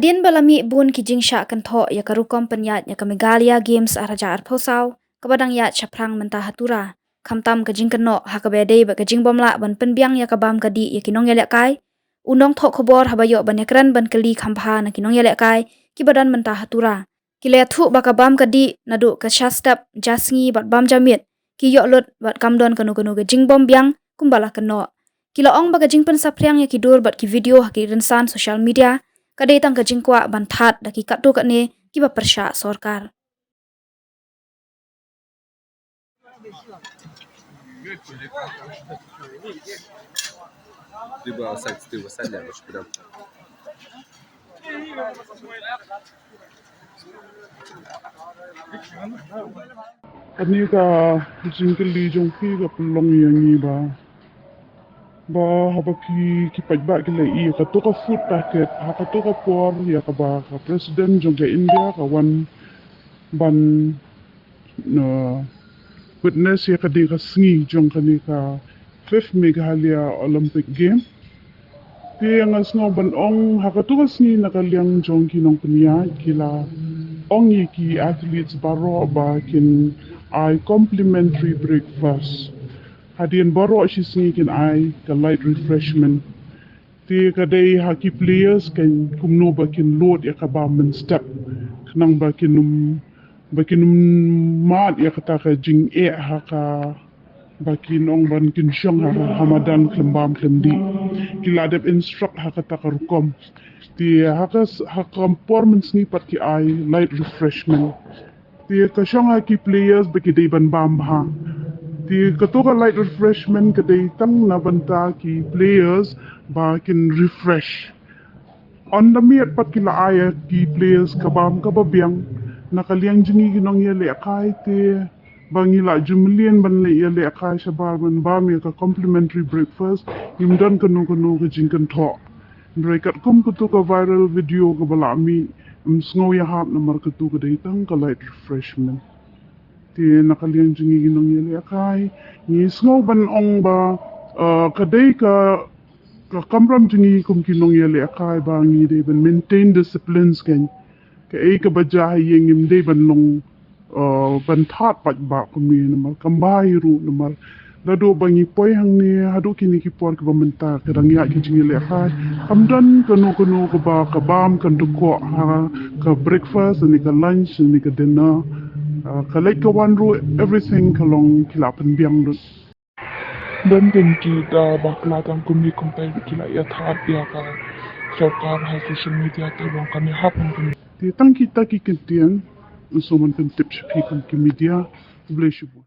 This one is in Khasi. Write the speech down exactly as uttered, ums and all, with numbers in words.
Hadien ba la mih bun ki jingshah kynthoh ïa ka rukom pynïaid ïa ka Meghalaya Games ar hajar arphew saw, kaba dang ïaid shaphrang mynta ha Tura, khamtam ka jingkynnoh ha kaba ïadei bad ka jingbym lah ban pynbiang ïa ka bam ka dih ïa ki nongïalehkai, u nongthoh khubor haba ïoh ban ïakren ban kylli kham bha na ki nongïalehkai kiba don mynta ha Tura, ki la ïathuh ba ka bam ka dih naduh ka shah step, ja sngi bad bam ja miet ki ïoh lut bad kam don kano kano ka jingbym biang kumba la kynnoh. Ki la ong ba ka jingpynsaphriang ïa ki dur bad ki video ha ki rynsan social media ka dei tang ka jingkwah ban thad da ki katto katne kiba pyrshah sorkar. Kane ka jingkylli jong phi ka pynlong ïa ngi ba, ba haba phi, ki paidbah ki la ïoh ïa kato ka food packet, ha kato ka por ïa kaba ka president jong ka India ka wan ban, uh, witness ïa kane ka sngi jong kane ka fifth Meghalaya Olympic Game. Te nga sngew ban ong ha kato ka sngi na ka liang jong ki nongpynïaid ki la ong ïa ki athletes baroh ba kin ai complimentary breakfast. Hadien baroh shi sngi kin ai ka light refreshment. Te ka dei ha ki players kan kumno ba kin lod ïa ka bam mynstep. Khnang ba kin ym, ba kin ym mad ïa kata ka jingeh ha ka, ba kin ong ban kin shong ha, ha madan khlem bam khlem dih. Ki la dep instruct ha kata ka rukom. Te ha ka s-, ha ka por mynsngi pat ki ai light refreshment. Te ka shong ha ki players ba ki dei ban bam bha. Te kato ka light refreshment ka dei tang na bynta ki players ba kin refresh. Ynda miet pat ki la ai ïa ki players ka bam kaba biang. Na ka liang jong ngi ki nongïalehkai te ba ngi la ju mlien ban leh ïalehkai shabar ban bam ïa ka complimentary breakfast, ngim don kano kano ka jingkynthoh. Hynrei katkum kato ka viral video kaba la mih, ym sngew ïahap namar kato ka dei tang ka light refreshment. Te na ka liang jong ngi ki nongïalehkai, ngi sngew ban ong ba, uh, ka dei ka, ka kamram jong ngi kum ki nongïalehkai ba ngi dei ban maintain disciplines kan. Kaei kaba jia ha ïing ngim dei ban long, uh, ban thad pat ba kumne namar kam bha hi ruh namar naduh ba ngi poi hangne haduh kine ki por kiba mynta ka dang ïaid ki jingïalehkai. Kam don kano kano kaba ka bam kan duh ko ha ka breakfast ne ka lunch ne ka dinner. Uh, ka leit ka wan ruh everything ka long ki la pynbiang lut. Don tang ki da bakla tang kumne kumtai ki la ïa thad ïa ka sorkar ha social media te long kane hap kumne. Te tang kita ki kyntien, ngi sngewbha ban pyntip sha phi kum ki media, khublei shibun.